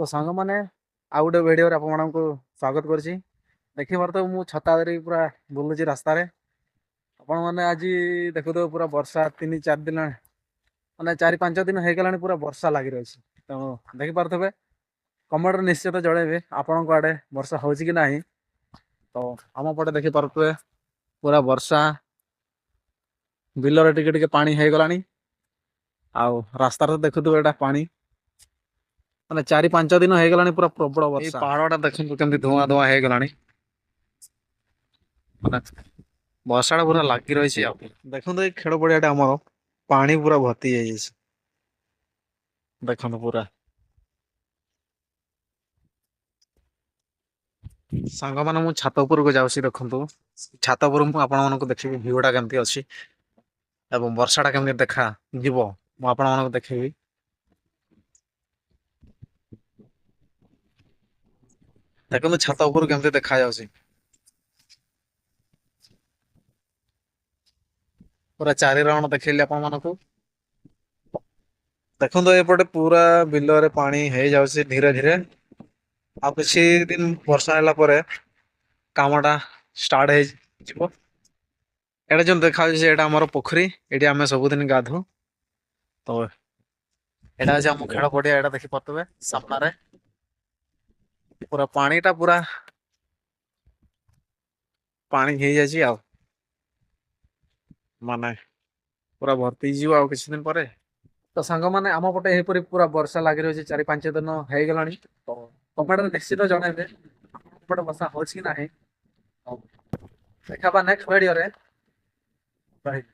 ତ ସାଙ୍ଗମାନେ, ଆଉ ଗୋଟେ ଭିଡ଼ିଓରେ ଆପଣମାନଙ୍କୁ ସ୍ୱାଗତ କରୁଛି। ଦେଖିପାରୁଥିବେ, ମୁଁ ଛତା ଧରି ପୁରା ବୁଲୁଛି ରାସ୍ତାରେ। ଆପଣମାନେ ଆଜି ଦେଖୁଥିବେ, ପୁରା ବର୍ଷା 3-4 ଦିନ, ମାନେ 4-5 ଦିନ ହେଇଗଲାଣି, ପୁରା ବର୍ଷା ଲାଗି ରହିଛି। ତ ଦେଖିପାରୁଥିବେ, କମେଣ୍ଟରେ ନିଶ୍ଚିତ ଜଣେଇବେ ଆପଣଙ୍କ ଆଡ଼େ ବର୍ଷା ହେଉଛି କି ନାହିଁ। ତ ଆମ ପଟେ ଦେଖିପାରୁଥିବେ, ପୁରା ବର୍ଷା, ବିଲରେ ଟିକେ ଟିକେ ପାଣି ହେଇଗଲାଣି। ଆଉ ରାସ୍ତାରେ ତ ଦେଖୁଥିବେ, ଏଇଟା ପାଣି। ମାନେ 4-5 ଦିନ ହେଇଗଲାଣି ପୁରା ପ୍ରବଳ ବର୍ଷା। ପାହାଡ଼ଟା ଦେଖନ୍ତୁ, କେମିତି ଧୂଆଁ ଧୂଆଁ ହେଇଗଲାଣି। ମାନେ ବର୍ଷାଟା ପୁରା ଲାଗି ରହିଛି। ଆଉ ଦେଖନ୍ତୁ, ଏଇ ଖେଳ ପଡ଼ିଆଟା ଆମର ପାଣି ପୁରା ଭର୍ତ୍ତି ହେଇଯାଇଛି। ଦେଖନ୍ତୁ ପୁରା। ସାଙ୍ଗମାନେ, ମୁଁ ଛାତ ଉପରକୁ ଯାଉଛି। ଦେଖନ୍ତୁ, ଛାତ ଉପରୁ ମୁଁ ଆପଣମାନଙ୍କୁ ଦେଖିବି ଭିଉଟା କେମିତି ଅଛି ଏବଂ ବର୍ଷାଟା କେମିତି ଦେଖା ଯିବ, ମୁଁ ଆପଣମାନଙ୍କୁ ଦେଖିବି। ଦେଖନ୍ତୁ, ଛାତ ଉପରୁ କେମିତି ଦେଖା ଯାଉଛି। ପୁରା ଚାରି ରାଉଣ୍ଡ ଦେଖେଇଲି ଆପଣମାନଙ୍କୁ। ଦେଖନ୍ତୁ, ଏପଟେ ପୁରା ବିଲରେ ପାଣି ହେଇଯାଉଛି ଧୀରେ ଧୀରେ। ଆଉ କିଛି ଦିନ ବର୍ଷା ହେଲା ପରେ କାମଟା ଷ୍ଟାର୍ଟ ହେଇଯିବ। ଏଇଟା ଯୋଉ ଦେଖାଯାଉଛି, ଏଇଟା ଆମର ପୋଖରୀ। ଏଠି ଆମେ ସବୁଦିନ ଗାଧଉ। ତ ଏଇଟା ହଉଛି ଆମ ଖେଳ ପଡିଆ। ଏଇଟା ଦେଖିପାରୁଥିବେ, ସାମ୍ନାରେ ପୁରା ପାଣିଟା ପୁରା ପାଣି ହେଇଯାଇଛି। ଆଉ ମାନେ ପୁରା ଭର୍ତ୍ତି ହେଇଯିବ ଆଉ କିଛି ଦିନ ପରେ। ତ ସାଙ୍ଗମାନେ, ଆମ ପଟେ ଏହିପରି ପୁରା ବର୍ଷା ଲାଗି ରହିଛି, 4-5 ଦିନ ହେଇଗଲାଣି। ତ କମେଣ୍ଟରେ ନିଶ୍ଚିତ ଜଣାଇବେ ଆପଣଙ୍କ ପଟେ ବର୍ଷା ହଉଛି କି ନାହିଁ। ଦେଖାବା ନେକ୍ସଟ ଭିଡ଼ିଓରେ। ରହିଲି।